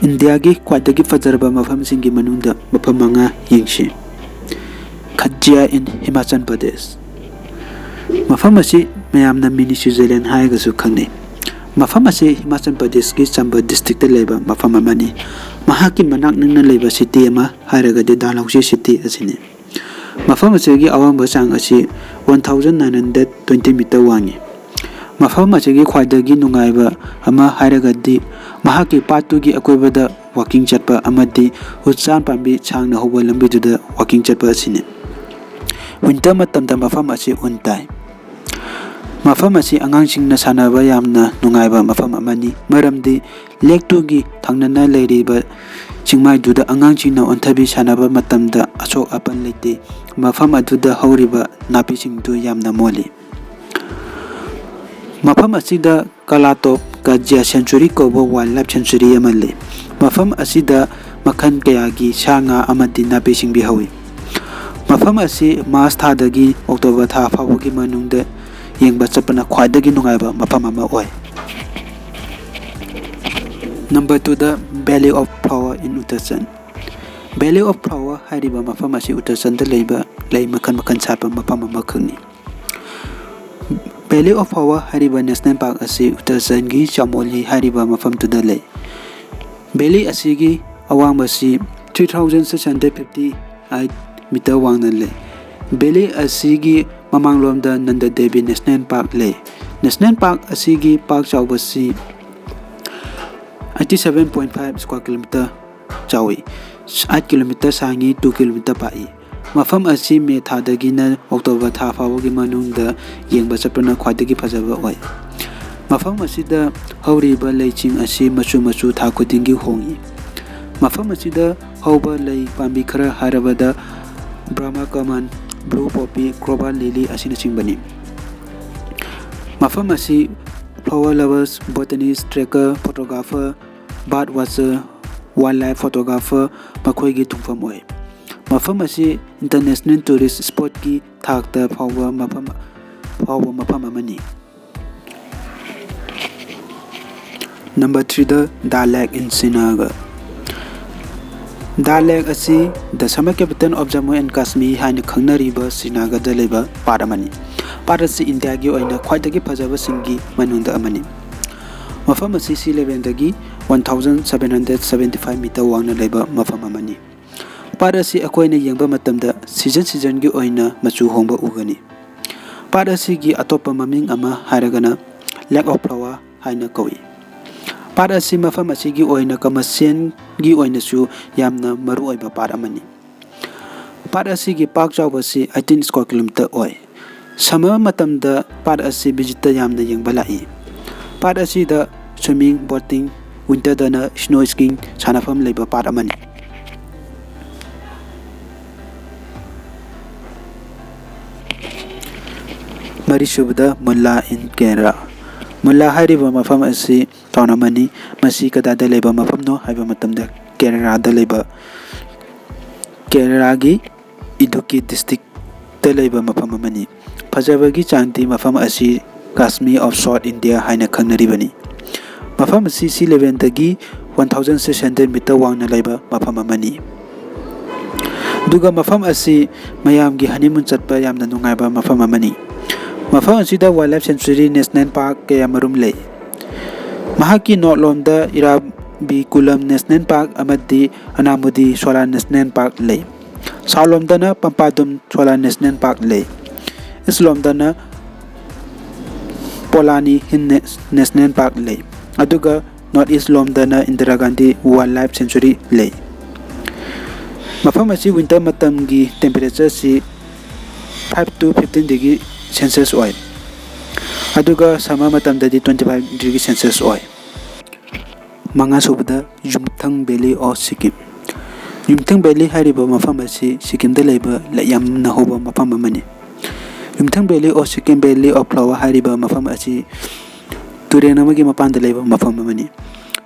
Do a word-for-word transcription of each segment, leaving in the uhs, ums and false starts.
ꯏꯟꯗꯤꯌꯥꯒꯤ ꯈ꯭ꯋꯥꯏꯗꯒꯤ ꯐꯖꯔꯕ ꯃꯐꯝꯁꯤꯡꯒꯤ ꯃꯅꯨꯡꯗ ꯃꯐꯝ ꯃꯉꯥ ꯌꯦꯡꯁꯤ꯫ ꯈꯖꯤꯌꯥ in Himachal Pradesh꯫ ꯃꯐꯝ ꯑꯁꯤ ꯃꯌꯥꯝꯅ mini Switzerland ꯍꯥꯏꯔꯒꯁꯨ ꯈꯪꯅꯩ꯫ ꯃꯐꯝ ꯑꯁꯤ ꯍꯤꯃꯥꯆꯜ ꯄ꯭ꯔꯗꯦꯁꯀꯤ ꯆꯝꯕ district ꯇ ꯂꯩꯕ ꯃꯐꯝ ꯑꯃꯅꯤ꯫ ꯃꯍꯥꯛꯀꯤ ꯃꯅꯥꯛ ꯅꯛꯅ ꯂꯩꯕ city ꯑꯃ ꯍꯥꯏꯔꯒꯗꯤ ꯗꯥꯜꯍꯧꯁꯤ city ꯑꯁꯤꯅꯤ꯫ ꯃꯐꯝ ꯑꯁꯤꯒꯤ ꯑꯋꯥꯡꯕ ꯆꯥꯡ ꯑꯁꯤ one thousand nine hundred twenty meter ꯋꯥꯡꯉꯤ꯫ ꯃꯐꯝ ꯑꯁꯤꯒꯤ ꯈ꯭ꯋꯥꯏꯗꯒꯤ ꯅꯨꯡꯉꯥꯏꯕ ꯑꯃ ꯍꯥꯏꯔꯒꯗꯤ ꯃꯍꯥꯛꯀꯤ ꯄꯥꯠꯇꯨꯒꯤ ꯑꯀꯣꯏꯕꯗ walking ꯆꯠꯄ ꯑꯃꯗꯤ ꯎꯆꯥꯟ ꯄꯥꯝꯕꯤ ꯁꯥꯡꯅ ꯍꯧꯕ ꯂꯝꯕꯤꯗꯨꯗ walking ꯆꯠꯄ ꯑꯁꯤꯅꯤ꯫ Winter ꯃꯇꯝꯗ ꯃꯐꯝ ꯑꯁꯤ ꯎꯟ ꯇꯥꯏ꯫ ꯃꯐꯝ ꯑꯁꯤ ꯑꯉꯥꯡꯁꯤꯡꯅ ꯁꯥꯟꯅꯕ ꯌꯥꯝꯅ ꯅꯨꯡꯉꯥꯏꯕ ꯃꯐꯝ ꯑꯃꯅꯤ, ꯃꯔꯝꯗꯤ lake ꯇꯨꯒꯤ ꯊꯪꯅꯅ ꯂꯩꯔꯤꯕ ꯆꯤꯡꯃꯥꯏꯗꯨꯗ ꯑꯉꯥꯡꯁꯤꯡꯅ ꯑꯣꯟꯊꯕꯤ ꯁꯥꯟꯅꯕ ꯃꯇꯝꯗ ꯑꯁꯣꯛ ꯑꯄꯟ ꯂꯩꯇꯦ꯫ ꯃꯐꯝ ꯑꯗꯨꯗ ꯍꯧꯔꯤꯕ ꯅꯥꯄꯤꯁꯤꯡꯗꯨ ꯌꯥꯝꯅ ꯃꯣꯜꯂꯤ꯫ ꯃꯐꯝ ꯑꯁꯤꯗ Kalatop Kajia Sanctuary ꯀꯧꯕ wildlife sanctuary ꯑꯃ ꯂꯩ꯫ ꯃꯐꯝ ꯑꯁꯤꯗ ꯃꯈꯜ ꯀꯌꯥꯒꯤ ꯁꯥ ꯉꯥ ꯑꯃꯗꯤ ꯅꯥꯄꯤ ꯁꯤꯡꯕꯤ ꯍꯧꯏ꯫ ꯃꯐꯝ ꯑꯁꯤ March ꯊꯥꯗꯒꯤ October ꯊꯥ ꯐꯥꯎꯕꯒꯤ ꯃꯅꯨꯡꯗ ꯌꯦꯡꯕ ꯆꯠꯄꯅ ꯈ꯭ꯋꯥꯏꯗꯒꯤ ꯅꯨꯡꯉꯥꯏꯕ ꯃꯐꯝ ꯑꯃ ꯑꯣꯏ꯫ Number two the Valley of Flower in Uttarakhand꯫ Valley of Flower ꯍꯥꯏꯔꯤꯕ ꯃꯐꯝ ꯑꯁꯤ ꯎꯠꯇꯔꯈꯟꯗ ꯂꯩꯕ ꯂꯩ ꯃꯈꯜ ꯃꯈꯜ ꯁꯥꯠꯄ ꯃꯐꯝ ꯑꯃꯈꯛꯅꯤ꯫ Valley of Flower ꯍꯥꯏꯔꯤꯕ national park ꯑꯁꯤ ꯎꯠꯇꯔꯈꯟꯗꯒꯤ ꯆꯃꯣꯂꯤ ꯍꯥꯏꯔꯤꯕ ꯃꯐꯝꯗꯨꯗ ꯂꯩ꯫ Valley ꯑꯁꯤꯒꯤ ꯑꯋꯥꯡꯕꯁꯤ three thousand six hundred fifty eight meter ꯋꯥꯡꯅ ꯂꯩ꯫ Valley ꯑꯁꯤꯒꯤ ꯃꯃꯥꯡꯂꯣꯝꯗ Nanda Devi National Park ꯂꯩ꯫ National Park ꯑꯁꯤꯒꯤ ꯄꯥꯛ ꯆꯥꯎꯕꯁꯤ eighty seven point five square kilometer ꯆꯥꯎꯏ꯫ Eight kilometer ꯁꯥꯡꯉꯤ, two kilometer ꯄꯥꯛꯏ꯫ ꯃꯐꯝ ꯑꯁꯤ May ꯊꯥꯗꯒꯤꯅ October ꯊꯥ ꯐꯥꯎꯕꯒꯤ ꯃꯅꯨꯡꯗ ꯌꯦꯡꯕ ꯆꯠꯄꯅ ꯈ꯭ꯋꯥꯏꯗꯒꯤ ꯐꯖꯕ ꯑꯣꯏ꯫ ꯃꯐꯝ ꯑꯁꯤꯗ ꯍꯧꯔꯤꯕ ꯂꯩꯁꯤꯡ ꯑꯁꯤ ꯃꯆꯨ ꯃꯆꯨ ꯊꯥ ꯈꯨꯗꯤꯡꯒꯤ ꯍꯣꯡꯏ꯫ ꯃꯐꯝ ꯑꯁꯤꯗ ꯍꯧꯕ ꯂꯩ ꯄꯥꯝꯕꯤ ꯈꯔ ꯍꯥꯏꯔꯕꯗ Brahma Kamal, Blue Poppy, Clover Lily ꯑꯁꯤꯅꯆꯤꯡꯕꯅꯤ꯫ ꯃꯐꯝ ꯑꯁꯤ flower lovers, botanist, trekker, photographer, bird watcher, wildlife photographer ꯃꯈꯣꯏꯒꯤ ꯊꯨꯡꯐꯝ ꯑꯣꯏ꯫ ꯃꯐꯝ ꯑꯁꯤ international tourist spot ꯀꯤ ꯊꯥꯛꯇ ꯐꯥꯎꯕ ꯃꯐꯝ, ꯐꯥꯎꯕ ꯃꯐꯝ ꯑꯃꯅꯤ꯫ Number threeꯗ Dal Lake in Srinagar. Dal Lake ꯑꯁꯤ The Summer Capital of Jammu and Kashmir ꯍꯥꯏꯅ ꯈꯪꯅꯔꯤꯕ ꯁ꯭ꯔꯤꯅꯒꯔꯗ ꯂꯩꯕ ꯄꯥꯠ ꯑꯃꯅꯤ꯫ ꯄꯥꯠ ꯑꯁꯤ ꯏꯟꯗꯤꯌꯥꯒꯤ ꯑꯣꯏꯅ ꯈ꯭ꯋꯥꯏꯗꯒꯤ ꯐꯖꯕꯁꯤꯡꯒꯤ ꯃꯅꯨꯡꯗ ꯑꯃꯅꯤ꯫ ꯃꯐꯝ ꯑꯁꯤ sea levelꯗꯒꯤ one thousand seven hundred seventy five meter ꯋꯥꯡꯅ ꯂꯩꯕ ꯃꯐꯝ ꯑꯃꯅꯤ꯫ ꯄꯥꯠ ꯑꯁꯤ ꯑꯩꯈꯣꯏꯅ ꯌꯦꯡꯕ ꯃꯇꯝꯗ season seasonꯒꯤ ꯑꯣꯏꯅ ꯃꯆꯨ ꯍꯣꯡꯕ ꯎꯒꯅꯤ꯫ ꯄꯥꯠ ꯑꯁꯤꯒꯤ ꯑꯇꯣꯞꯄ ꯃꯃꯤꯡ ꯑꯃ ꯍꯥꯏꯔꯒꯅ Lake of Flower ꯍꯥꯏꯅ ꯀꯧꯏ꯫ ꯄꯥꯠ ꯑꯁꯤ ꯃꯐꯝ ꯑꯁꯤꯒꯤ ꯑꯣꯏꯅ commercialꯒꯤ ꯑꯣꯏꯅꯁꯨ ꯌꯥꯝꯅ ꯃꯔꯨꯑꯣꯏꯕ ꯄꯥꯠ ꯑꯃꯅꯤ꯫ ꯄꯥꯠ ꯑꯁꯤꯒꯤ ꯄꯥꯛ ꯆꯥꯎꯕꯁꯤ eighteen square kilometer ꯑꯣꯏ꯫ Summer ꯃꯇꯝꯗ ꯄꯥꯠ ꯑꯁꯤ visitor ꯌꯥꯝꯅ ꯌꯦꯡꯕ ꯂꯥꯛꯏ꯫ ꯄꯥꯠ ꯑꯁꯤꯗ swimming, boating, winterꯗꯅ snow skiing ꯁꯥꯟꯅꯐꯝ ꯂꯩꯕ ꯄꯥꯠ ꯑꯃꯅꯤ꯫ ꯃꯔꯤꯁꯨꯕꯗ Mulla in Kerala꯫ ꯃꯨꯜꯂꯥ ꯍꯥꯏꯔꯤꯕ ꯃꯐꯝ ꯑꯁꯤ town ꯑꯃꯅꯤ꯫ ꯃꯁꯤ ꯀꯗꯥꯏꯗ ꯂꯩꯕ ꯃꯐꯝꯅꯣ ꯍꯥꯏꯕ ꯃꯇꯝꯗ ꯀꯦꯔꯂꯥꯗ ꯂꯩꯕ, ꯀꯦꯔꯂꯥꯒꯤ ꯏꯗꯨꯀꯤ districtꯇ ꯂꯩꯕ ꯃꯐꯝ ꯑꯃꯅꯤ꯫ ꯐꯖꯕꯒꯤ ꯆꯥꯡꯗꯤ ꯃꯐꯝ ꯑꯁꯤ Kashmir of South India ꯍꯥꯏꯅ ꯈꯪꯅꯔꯤꯕꯅꯤ꯫ ꯃꯐꯝ ꯑꯁꯤ sea levelꯗꯒꯤ one thousand six hundred meter ꯋꯥꯡꯅ ꯂꯩꯕ ꯃꯐꯝ ꯑꯃꯅꯤ꯫ ꯑꯗꯨꯒ ꯃꯐꯝ ꯑꯁꯤ ꯃꯌꯥꯝꯒꯤ honeymoon ꯆꯠꯄ ꯌꯥꯝꯅ ꯅꯨꯡꯉꯥꯏꯕ ꯃꯐꯝ ꯑꯃꯅꯤ꯫ ꯃꯐꯝ ꯑꯁꯤꯗ wildlife sanctuary, national park ꯀꯌꯥ ꯃꯔꯨꯝ ꯂꯩ꯫ ꯃꯍꯥꯛꯀꯤ north ꯂꯣꯝꯗ ꯏꯔꯥꯕꯤꯀꯨꯂꯝ National Park ꯑꯃꯗꯤ ꯑꯅꯥꯃꯨꯗꯤ ꯁꯣꯂꯥ National Park ꯂꯩ꯫ South ꯂꯣꯝꯗꯅ ꯄꯝꯄꯥꯗꯨꯝ ꯁꯣꯂꯥ National Park ꯂꯩ꯫ East ꯂꯣꯝꯗꯅ ꯄꯣꯂꯥꯅꯤ Hill National Park ꯂꯩ꯫ ꯑꯗꯨꯒ north east ꯂꯣꯝꯗꯅ Indira Gandhi Wildlife Sanctuary ꯂꯩ꯫ ꯃꯐꯝ ꯑꯁꯤ winter ꯃꯇꯝꯒꯤ temperatureꯁꯤ five to fifteen degree Celsius ꯑꯣꯏ꯫ ꯑꯗꯨꯒ summer ꯃꯇꯝꯗꯗꯤ twenty five degree Celsius ꯑꯣꯏ꯫ ꯃꯉꯥꯁꯨꯕꯗ Yumthang Valley of Sikkim꯫ Yumthang Valley ꯍꯥꯏꯔꯤꯕ ꯃꯐꯝ ꯑꯁꯤ ꯁꯤꯛꯀꯤꯝꯗ ꯂꯩꯕ ꯂꯩ ꯌꯥꯝꯅ ꯍꯧꯕ ꯃꯐꯝ ꯑꯃꯅꯤ꯫ Yumthang Valley of Sikkim, Valley of Flower ꯍꯥꯏꯔꯤꯕ ꯃꯐꯝ ꯑꯁꯤ ꯇꯨꯔꯦꯜ ꯑꯃꯒꯤ ꯃꯄꯥꯟꯗ ꯂꯩꯕ ꯃꯐꯝ ꯑꯃꯅꯤ꯫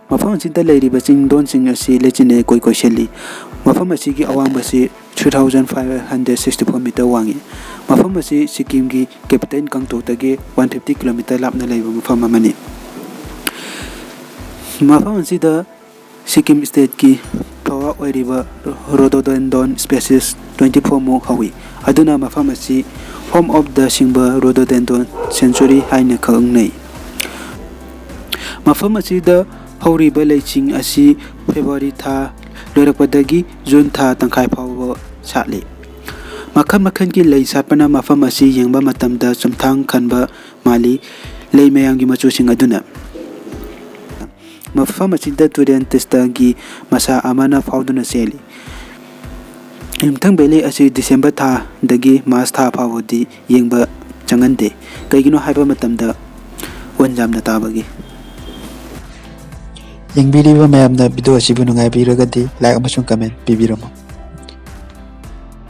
ꯃꯐꯝ ꯑꯁꯤꯗ ꯂꯩꯔꯤꯕ ꯆꯤꯡꯗꯣꯟꯁꯤꯡ ꯑꯁꯤ ꯂꯩꯆꯤꯟꯅ ꯏꯀꯣꯏ ꯀꯣꯏꯁꯤꯜꯂꯤ꯫ ꯃꯐꯝ ꯑꯁꯤꯒꯤ ꯑꯋꯥꯡꯕꯁꯤ three thousand five hundred sixty four meter ꯋꯥꯡꯏ꯫ ꯃꯐꯝ ꯑꯁꯤ ꯁꯤꯛꯀꯤꯝꯒꯤ capital ꯒꯪꯇꯣꯛꯇꯒꯤ one fifty kilometer ꯂꯥꯞꯅ ꯂꯩꯕ ꯃꯐꯝ ꯑꯃꯅꯤ꯫ ꯃꯐꯝ ꯑꯁꯤꯗ ꯁꯤꯛꯀꯤꯝ stateꯀꯤ ꯐꯋꯥ ꯑꯣꯏꯔꯤꯕ rhododendron species twenty four ꯃꯨꯛ ꯍꯧꯏ꯫ ꯑꯗꯨꯅ ꯃꯐꯝ ꯑꯁꯤ Home of the Singba Rhododendron Sanctuary ꯍꯥꯏꯅ ꯈꯪꯅꯩ꯫ ꯃꯐꯝ ꯑꯁꯤꯗ ꯍꯧꯔꯤꯕ ꯂꯩꯁꯤꯡ ꯑꯁꯤ February ꯊꯥ ꯂꯣꯏꯔꯛꯄꯗꯒꯤ June ꯊꯥ ꯇꯪꯈꯥꯏ ꯐꯥꯎꯕ ꯁꯥꯠꯂꯤ꯫ ꯃꯈꯜ ꯃꯈꯜꯒꯤ ꯂꯩ ꯁꯥꯠꯄꯅ ꯃꯐꯝ ꯑꯁꯤ ꯌꯦꯡꯕ ꯃꯇꯝꯗ ꯆꯨꯝꯊꯥꯡ ꯈꯟꯕ ꯃꯥꯜꯂꯤ꯫ ꯂꯩ ꯃꯌꯥꯝꯒꯤ ꯃꯆꯨꯁꯤꯡ ꯑꯗꯨꯅ ꯃꯐꯝ ꯑꯁꯤꯗ ꯇꯨꯔꯦꯜ ꯇꯤꯁꯇꯒꯤ ꯃꯁꯥ ꯑꯃꯅ ꯐꯥꯎꯗꯨꯅ ꯆꯦꯜꯂꯤ꯫ ꯌꯨꯝꯊꯪ Valley ꯑꯁꯤ December ꯊꯥꯗꯒꯤ March ꯊꯥ ꯐꯥꯎꯕꯗꯤ ꯌꯦꯡꯕ ꯆꯪꯍꯟꯗꯦ꯫ ꯀꯩꯒꯤꯅꯣ ꯍꯥꯏꯕ ꯃꯇꯝꯗ ꯎꯟ ꯌꯥꯝꯅ ꯇꯥꯕꯒꯤ꯫ ꯌꯦꯡꯕꯤꯔꯤꯕ ꯃꯌꯥꯝꯅ video ꯑꯁꯤꯕꯨ ꯅꯨꯡꯉꯥꯏꯕꯤꯔꯒꯗꯤ like ꯑꯃꯁꯨꯡ comment ꯄꯤꯕꯤꯔꯝꯃꯨ꯫